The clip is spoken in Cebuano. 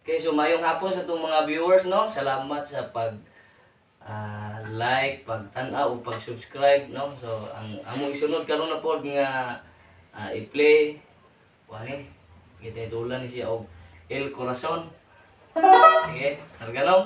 Okay, so mayong hapon sa atong mga viewers, no. Salamat sa pag like, pagtan-aw ug pag-subscribe, no. So ang among isunod karon na pod nga i-play wani gititulan ni siya og El Corazon. Sige, karga.